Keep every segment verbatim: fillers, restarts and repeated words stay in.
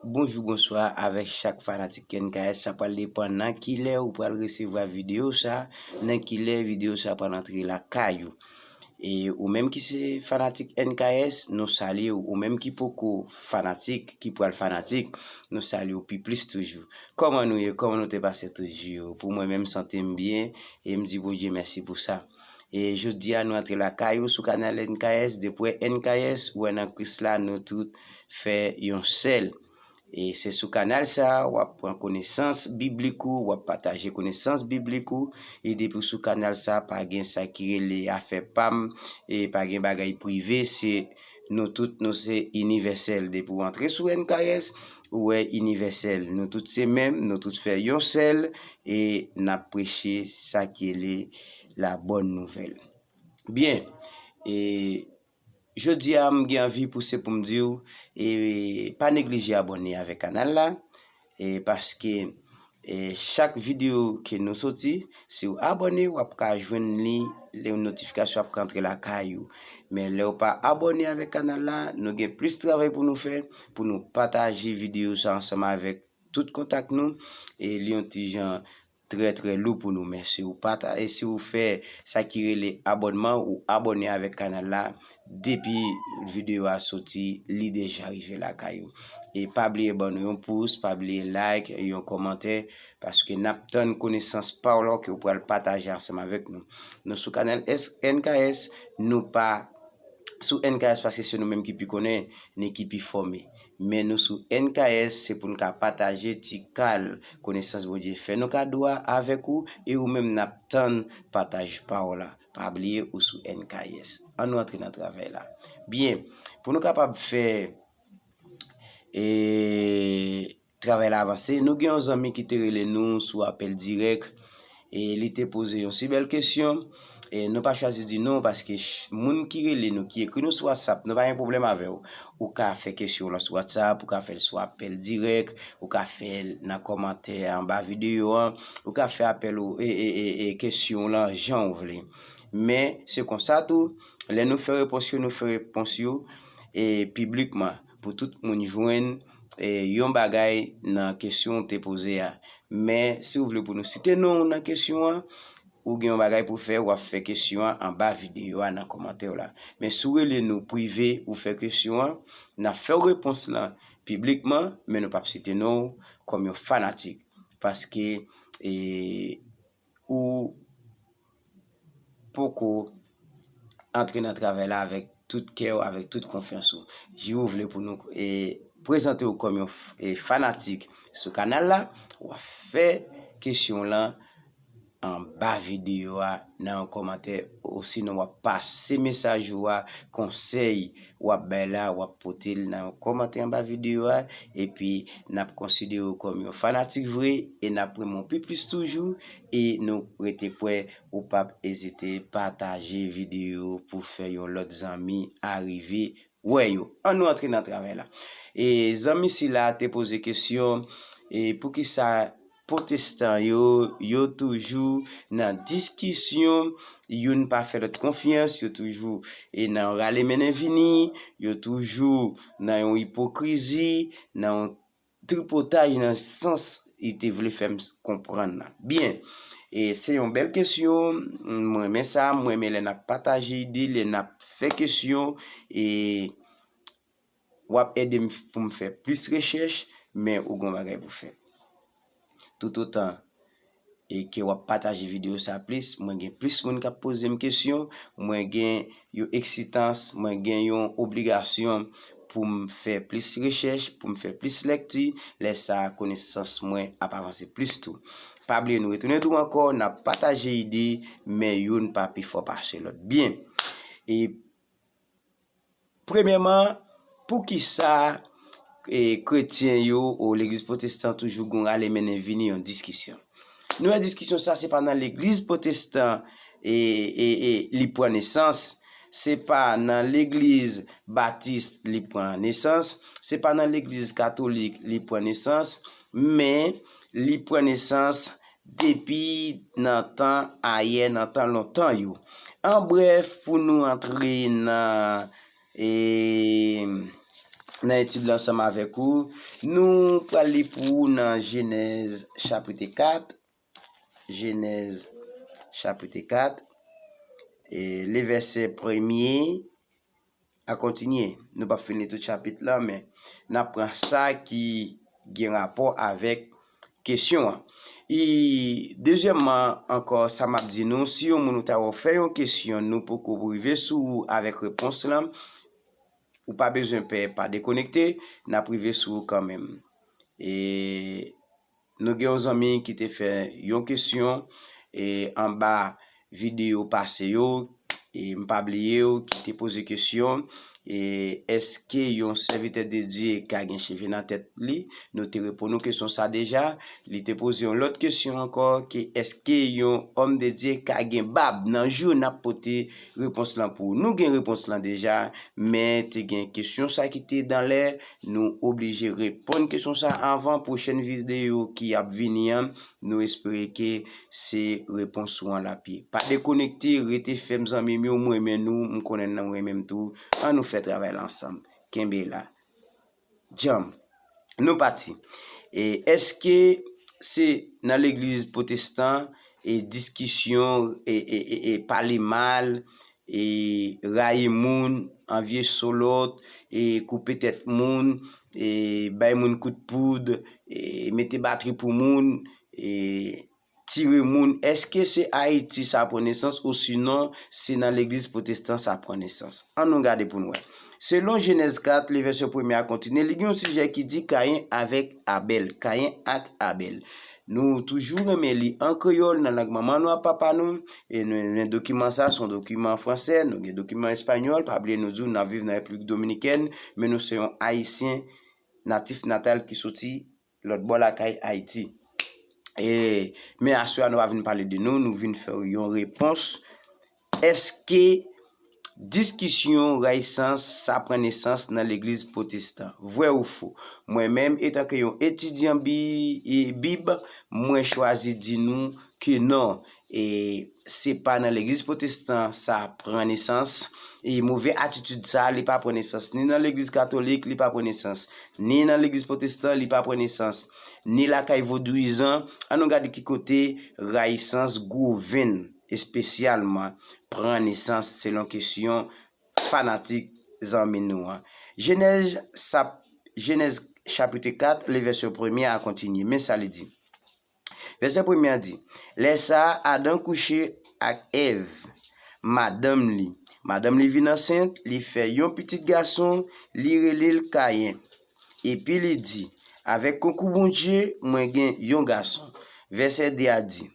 Bonjou, bonswa avèk chak fanatik N K S. Sa pral depann nan kilè ou pral resevwa videyo sa, nan kilè videyo sa pral antre lakay ou. E ou menm ki se fanatik N K S, nou salye w. Ou menm ki poko fanatik, ki pral fanatik, nou salye w pi plis toujou. Kòman nou ye? Kòman nou te pase tout jou yo? Pou mwen menm, m santi m byen e m di Bondye mèsi pou sa. E jodi a, nou antre lakay ou sou kanal N K S. Depi w wè N K S, ou wè nan Kris la, nou tout fè yon sèl. E se sou kanal sa a, w ap pran konesans biblik ou, w ap pataje konesans biblik ou. E depi w sou kanal sa a, pa gen sa ki rele afè pa m, e pa gen bagay prive, se nou tout, nou se inivèsèl. Depi w antre sou N K S, ou wè inivèsèl. Nou tout se menm, nou tout fè yon sèl, e n ap preche sa ki rele la bòn nouvèl. Byen, e jodi a, m gen anvi pou se pou m di w, e pa neglije abòne avèk kanal la, e paske, e chak videyo ke nou soti, si w abòne, w ap ka jwenn li, lè yon notifikasyon ap ka antre lakay ou. Men lè w pa abòne avèk kanal la, nou gen plis travay pou nou fè, pou nou pataje videyo sa ansanm avèk tout kontak nou, e li yon ti jan trè, trè lou pou nou. Men si w pata-, e si w fè sa ki rele abònman, ou abòne avèk kanal la, depi videyo a soti, li deja rive lakay ou. E pa bliye ban nou yon pous, pa bliye like, yon kòmantè, paske n ap tann konesans pa w la ke w pral pataje ansanm avèk nou. Nou sou kanal S-, N K S, nou pa sou N K S paske se nou menm ki pi konnen, ni ki pi fòme. Men nou sou N K S, se pou n ka pataje ti kal konesans Bondye fè nou kado a avèk ou, e ou menm n ap tann pataj pa w la. Pa bliye ou sou N K S. Ann nou antre nan travay la. Byen, pou nou kapab fè, e, travay la avanse, nou gen yon zanmi ki te rele nou sou apèl dirèk, e li te poze yon si bèl kesyon. E nou pa chwazi di non, paske ch-, moun ki rele nou, ki ekri nou sou WhatsApp, nou pa gen pwoblèm avè w. Ou ka fè kesyon w lan sou WhatsApp, ou ka fè l sou apèl dirèk, ou ka fè l nan kòmantè anba videyo an, ou ka fè apèl ou, e, e, e, e kesyon w lan jan w vle. Men, se konsa tou, lè nou fè repons yo, nou fè repons yo, e piblikman, pou tout moun jwenn, e yon bagay nan kesyon w te poze a. Men, si w vle pou nou site non w nan kesyon an, ou gen yon bagay pou fè, w ap fè kesyon an anba videyo a nan kòmantè w la. Men si w rele nou prive, ou fè kesyon an, n ap fè w repons lan piblikman, men nou p ap site non w kòm yon fanatik. Paske, e, ou poko antre nan travay la avèk tout kè w, avèk tout konfyans ou. Jou ou vle pou nou, e, prezante w kòm yon f-, e, fanatik sou kanal la, w ap fè kesyon w lan anba videyo a nan yon kòmantè, osinon w ap pase mesaj ou a, konsèy w ap bay la, w ap pote l nan yon kòmantè anba videyo a, epi n ap konsidere w kòm yon fanatik vre, e n ap renmen w pi plis toujou, e nou rete kwè ou p ap ezite pataje videyo pou fè yon lòt zanmi arive wè yo. Ann nou antre nan travay la. E zanmi sila te poze kesyon, e poukisa pwotestan yo, yo toujou nan diskisyon, youn pa fè lòt konfyans, yo toujou e nan yon rale mennen vini, yo toujou nan yon ipokrizi, nan yon tripotaj nan sans li te vle fè m s-, konprann nan. Byen, e se yon bèl kesyon, m renmen sa, m renmen lè n ap pataje ide, lè n ap fè kesyon, e w ap ede m pou m fè plis rechèch, men ou gen yon bagay pou fè. Toutotan e ke w ap pataje videyo sa plis, mwen gen plis moun k ap poze m kesyon, mwen gen yon eksitans, mwen gen yon obligasyon pou m fè plis rechèch, pou m fè plis lèkti, lè sa a konesans mwen ap avanse plis tou. Pa bliye nou retounen tou ankò, n ap pataje ide, men youn pa pi fò pase lòt. Byen. E Premyèman, poukisa, e, kretyen yo ou legliz pwotestan toujou gon rale mennen vini yon diskisyon? Nou wè diskisyon sa se pa nan legliz pwotestan e, e, e, li pran nesans, se pa nan legliz batis li pran nesans, se pa nan legliz katolik li pran nesans, men li pran nesans depi nan tan ayè, nan tan lontan yo. An brèf, pou nou antre nan, e, nan etid la ansanm avèk ou. Nou pral li pou ou nan Jenèz chapit kat. Jenèz chapit kat, e le vèsè premye a kontinye. Nou p ap fin li tout chapit la, men n ap pran sa ki gen rapò avèk kesyon an. E dezyèmman ankò, sa m ap di nou, si yon moun ou ta wè fè yon kesyon, nou poko rive sou ou avèk repons lan, ou pa bezwen pè, pa dekonekte, n ap rive sou ou kanmenm. E nou gen yon zanmi ki te fè yon kesyon e anba videyo pase yo, e m pa bliye w, ki te poze kesyon, e èske yon sèvitè de Dye ka gen cheve nan tèt li? Nou te reponn ou kesyon sa deja. Li te poze yon lòt kesyon ankò, ke èske yon òm de Dye ka gen bab? Nan jou n ap pote repons lan pou ou. Nou gen repons lan deja, men te gen kesyon sa ki te dan lè, nou oblije reponn kesyon sa avan pwochèn videyo ki ap vini an. Nou espere ke se repons ou an l ap ye. Pa dekonekte, rete fèm zanmi m yo, m renmen nou, m konnen nou renmen m tou. An nou fè travay la ansanm. Kenbe la. Djanm. Nou pati. E èske se nan legliz pwotestan e diskisyon e, e, e, e pale mal, e rayi moun, anvye solòt, e koupe tèt moun, e bay moun kout poud, e mete batri pou moun, e tire moun? Èske se Ayiti sa pran nesans osinon se nan legliz pwotestan sa pran nesans? An nou gade pou n wè. Selon Jenèz kat, le vèsè premye a kontinye, li gen yon sijè ki di Kayen avèk Abèl. Kayen ak Abèl. Nou toujou renmen li an kreyòl, nan lang manman nou ak papa nou. E nou gen dokiman sa, se yon dokiman fransè, nou gen dokiman espanyòl. Pa bliye nou di w n ap viv nan Repiblik Dominikèn, men nou se yon Ayisyen natif natal ki soti lòt bò lakay Ayiti. E, men aswè a nou pa vin pale de nou, nou vin fè yon repons. Èske diskisyon rayisans sa pran nesans nan legliz pwotestan? Vrè ou fo? Mwen menm, etanke yon etidyan bi, e, Bib, mwen chwazi di nou ke non. E se pa nan legliz pwotestan sa pran nesans. E move atitid sa, li pa pran nesans ni nan legliz katolik, li pa pran nesans ni nan legliz pwotestan, li pa pran nesans ni lakay vodouyizan. An nou gade ki kote rayisans gwo venn espesyalman pran nesans selon kesyon fanatik zanmi nou an. Jenèz, sa, Jenèz chapit kat, le vèsè premye a kontinye. Men sa li di. Vèsè premye a di, lè sa a, Adan kouche ak Èv, madanm li. Madanm li vin ansent, li fè yon pitit gason, li rele l Kayen. Epi li di, avèk konkou Bondye, mwen gen yon gason. Vèsè de a di,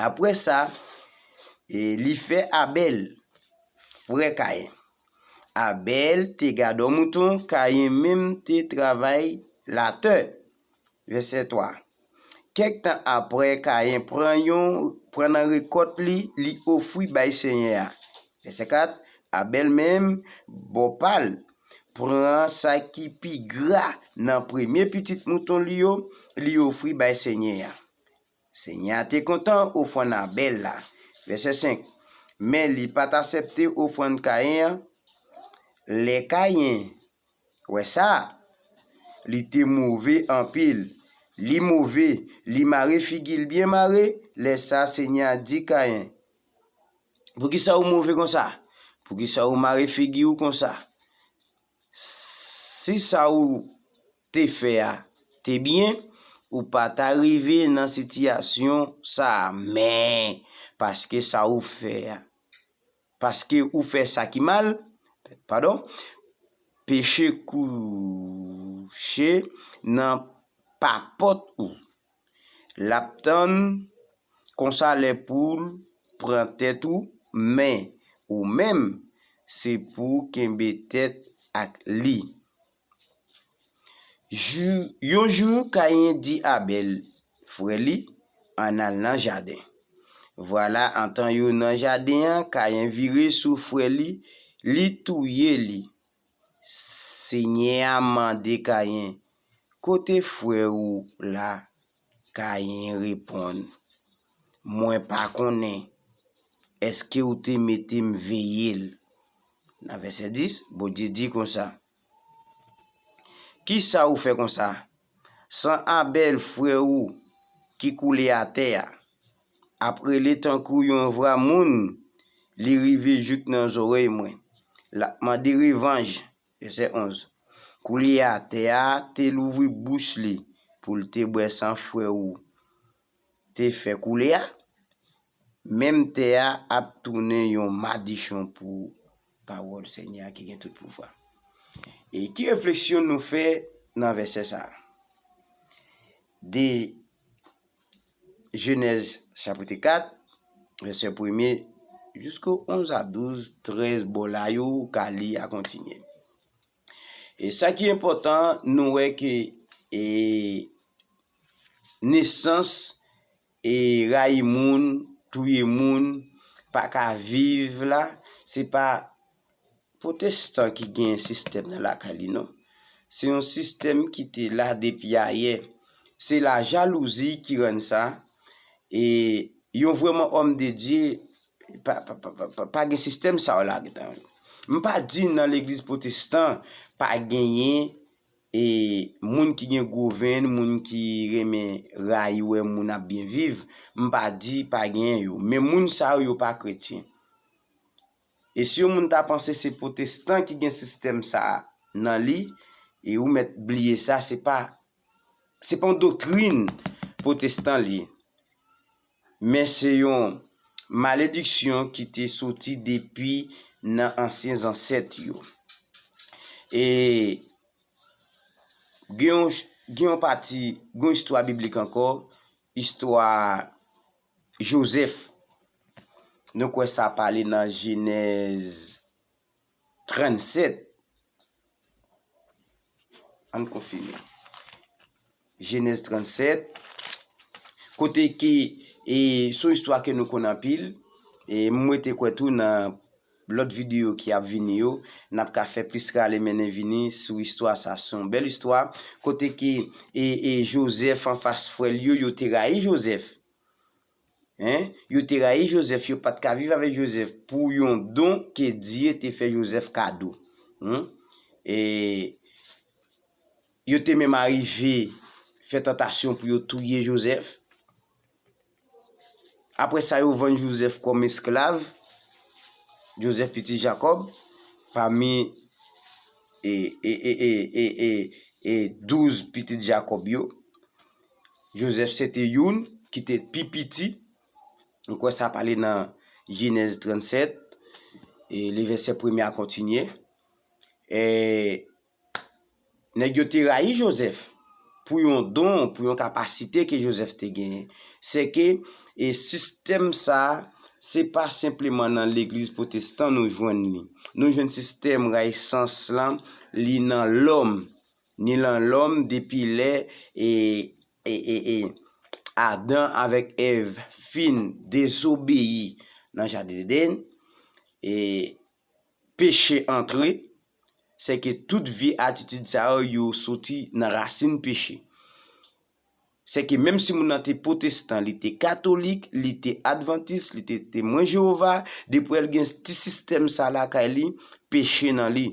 apre sa, e, li fè Abèl, frè Kayen. Abèl te gadò mouton, Kayen menm te travay latè. Vèsè twa. Kèk tan apre, Kayen pran yon, pran nan rekòt li, li ofri bay Senyè a. Vèsè kat. Abèl menm, bò pa l, pran sa ki pi gra nan premye pitit mouton li yo, li ofri bay Senyè a. Senyè a te kontan ofrann Abèl la. Vèsè senk. Men li pa t aksepte ofrann Kayen an. Lè Kayen wè sa, li te move anpil. Li move, li mare figi l byen mare. Lè sa, Senyè a di Kayen, poukisa ou move konsa? Poukisa ou mare figi ou konsa? Si sa ou te fè a te byen, ou pa ta rive nan sitiyasyon sa a. Men, paske sa ou fè a, paske ou fè sa ki mal, padon, peche kouche nan papòt ou. L ap tann konsa lè pou l pran tèt ou, men ou menm, se pou w kenbe tèt ak li. Jou, yon jou, Kayen di Abèl, frè li, ann al nan jaden. Vwala, antan yo nan jaden an, Kayen vire sou frè li, li touye li. Senyè a mande Kayen, kote frè ou la? Kayen reponn, mwen pa konnen. Èske ou te mete m veye l? Nan vèsè dis, Bondye di konsa, Kisa ou fè konsa? San Abèl, frè ou, ki koule atè a, ap rele tankou yon vwa moun, li rive jouk nan zòrèy mwen. L ap mande revanj. Vèsè onz. Koulye a, tè a te louvri bouch li pou l te bwè san frè ou te fè koule a. Menm tè a ap tounen yon madichon pou pawòl Senyè a ki gen tout pouvwa. E ki refleksyon nou fè nan vèsè sa a? De Jenèz chapit kat, vèsè premye, jisko onz a douz, trèz bò la yo, ou ka li a kontinye. E sa ki enpòtan, nou wè ke e, nesans e rayi moun, touye moun, pa ka viv la, se pa pwotestan ki gen sistèm nan lakay li, non. Se yon sistèm ki te la depi ayè. Se lajalouzi ki rann sa. E yon vrèman òm de Dye, pa, pa, pa, pa, pa, pa gen sistèm sa yo ladan l. M pa di nan legliz pwotestan pa genyen e moun ki gen gwo venn, moun ki renmen rayi wè moun ap byen viv, m pa di pa genyen yo. Men moun sa yo, yo pa kretyen. E si yon moun ta panse se pwotestan ki gen sistèm sa a nan li, e ou mèt bliye sa, se pa, se pa yon doktrin pwotestan li ye. Men se yon malediksyon ki te soti depi nan ansyen zansèt yo. E gen yon, gen yon pati, gen yon istwa biblik ankò, istwa Jozèf. Nou kwè sa pale nan Jenèz trannsèt. Ann konfime. Jenèz trannsèt, kote ke, e, se yon istwa ke nou konn anpil, e m rete kwè tou nan lòt videyo ki ap vini yo, n ap ka fè plis rale mennen vini sou istwa sa. Se yon bèl istwa, kote ke, e, e, Jozèf anfas frè l yo, yo te rayi Jozèf. Hein? Yo te rayi Jozèf, yo pa t ka viv avèk Jozèf pou yon don ke Dye te fè Jozèf kado. Hein? E yo te menm arive fè tantasyon pou yo touye Jozèf. Apre sa, yo vann Jozèf kòm esklav. Jozèf pitit Jakòb, pami e, e, e, e, e, e, e douz pitit Jakòb yo. Jozèf se te youn ki te pi piti. Nou kwè sa pale nan Jenèz trannsèt, e le vèsè premye a kontinye. E nèg yo te rayi Jozèf pou yon don, pou yon kapasite ke Jozèf te genyen. Se ke, e sistèm sa a, se pa senpleman nan legliz pwotestan nou jwenn li. Nou jwenn sistèm rayisans lan, li nan lòm. Ni nan lòm depi lè, e, e, e, e, Adan avèk Èv fin dezobeyi nan jaden Edenn, e peche antre, se ke tout vye atitid sa yo, yo soti nan rasin peche. Se ke menm si moun nan te pwotestan, li te katolik, li te advantis, li te temwen Jewova, depi l gen ti sistèm sa lakay li, peche nan li.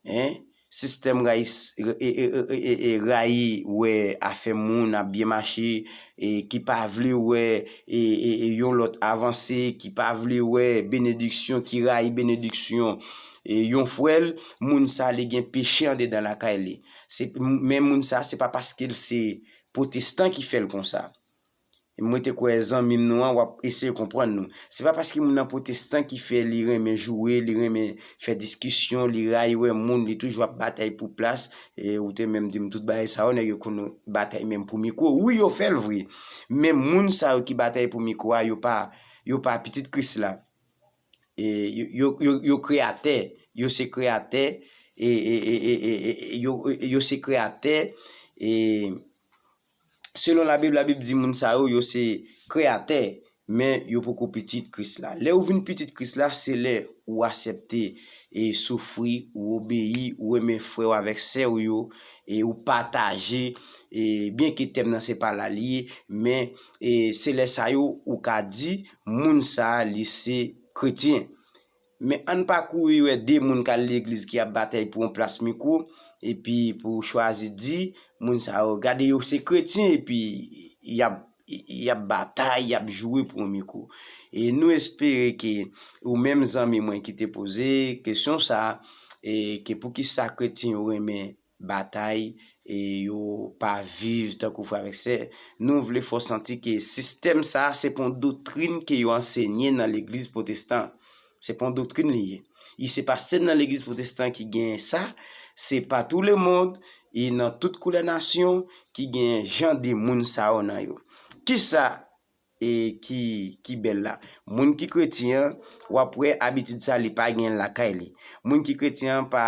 Hein? Sistèm rayi, e, e, e, e, e, e, rayi wè afè moun ap byen mache, e, ki pa vle wè e, e, e, yon lòt avanse, ki pa vle wè benediksyon, ki rayi benediksyon e, yon frè l, moun sa li gen peche andedan lakay li. Se, men moun sa, se pa paske l se pwotestan ki fè l konsa. Mwen te kwè zanmi m nou an, w ap eseye konprann nou. Se pa paske moun nan pwotestan ki fè li renmen joure, li renmen fè diskisyon, li rayi wè moun, li toujou ap batay pou plas. E ou te menm di m tout bagay sa yo, nèg yo konn batay menm pou mikwo. Wi, yo fè l vre. Men moun sa yo ki batay pou mikwo a, yo pa, yo pa pitit Kris la. E yo, yo, yo, yo kreyatè, yo se kreyatè, e, e, e, e, e, e, yo, yo se kreyatè, e, selon Labib, Labib di moun sa yo, yo se kreyatè, men yo poko pitit Kris la. Lè ou vin pitit Kris la, se lè ou aksepte e soufri, ou obeyi, ou renmen frè w avèk sè w yo, e ou pataje, e byenke tèm nan se pa la li ye, men e se lè sa yo ou ka di moun sa a li se kretyen. Men ann pa kouri wè de moun k al legliz ki ap batay pou yon plas mikwo, epi pou w chwazi di moun sa yo, gade yo se kretyen, epi y ap, y ap batay, y ap joure pou yon mikwo. E nou espere ke ou menm zanmi mwen ki te poze kesyon sa, e ke poukisa kretyen yo renmen batay, e yo pa viv tankou frè avèk sè, nou vle fè w santi ke sistèm sa se pa yon doktrin ke yo ansenye nan legliz pwotestan. Se pa yon doktrin li ye. E se pa sèl nan legliz pwotestan ki gen sa, se pa tou le mond, e nan tout koulè nasyon ki gen jan de moun sa yo nan yo. Kisa e ki, ki bèl la? Moun ki kretyen an, w ap wè abitid sa li pa gen lakay li. Moun ki kretyen an pa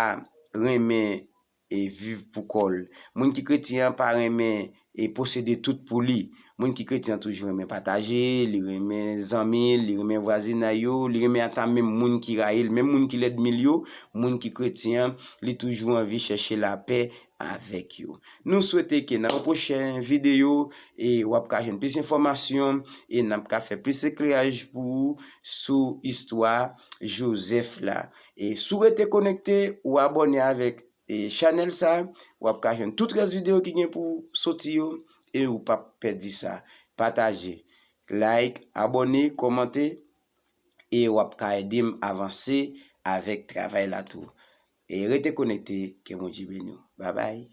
renmen e viv pou kò l. Moun ki kretyen an pa renmen e posede tout pou li. Moun ki kretyen an toujou renmen pataje, li renmen zanmi l, li renmen vwazinay yo, li renmen ata menm moun ki rayi l, menm moun ki lènmi l yo, moun ki kretyen an, li toujou anvi chèche lapè avèk yo. Nou swete ke nan yon pwochen videyo, e w ap ka jwenn plis enfòmasyon, e n ap ka fè plis ekleraj pou ou sou istwa Jozèf la. E si w rete konekte, ou abòne avèk e chanèl sa, w ap ka jwenn tout rès videyo ki gen pou soti yo, e ou p ap pèdi sa. Pataje, like, abòne, kòmante, e w ap ka ede m avanse avèk travay la tou. E rete konekte, ke Bondye beni w. Babay.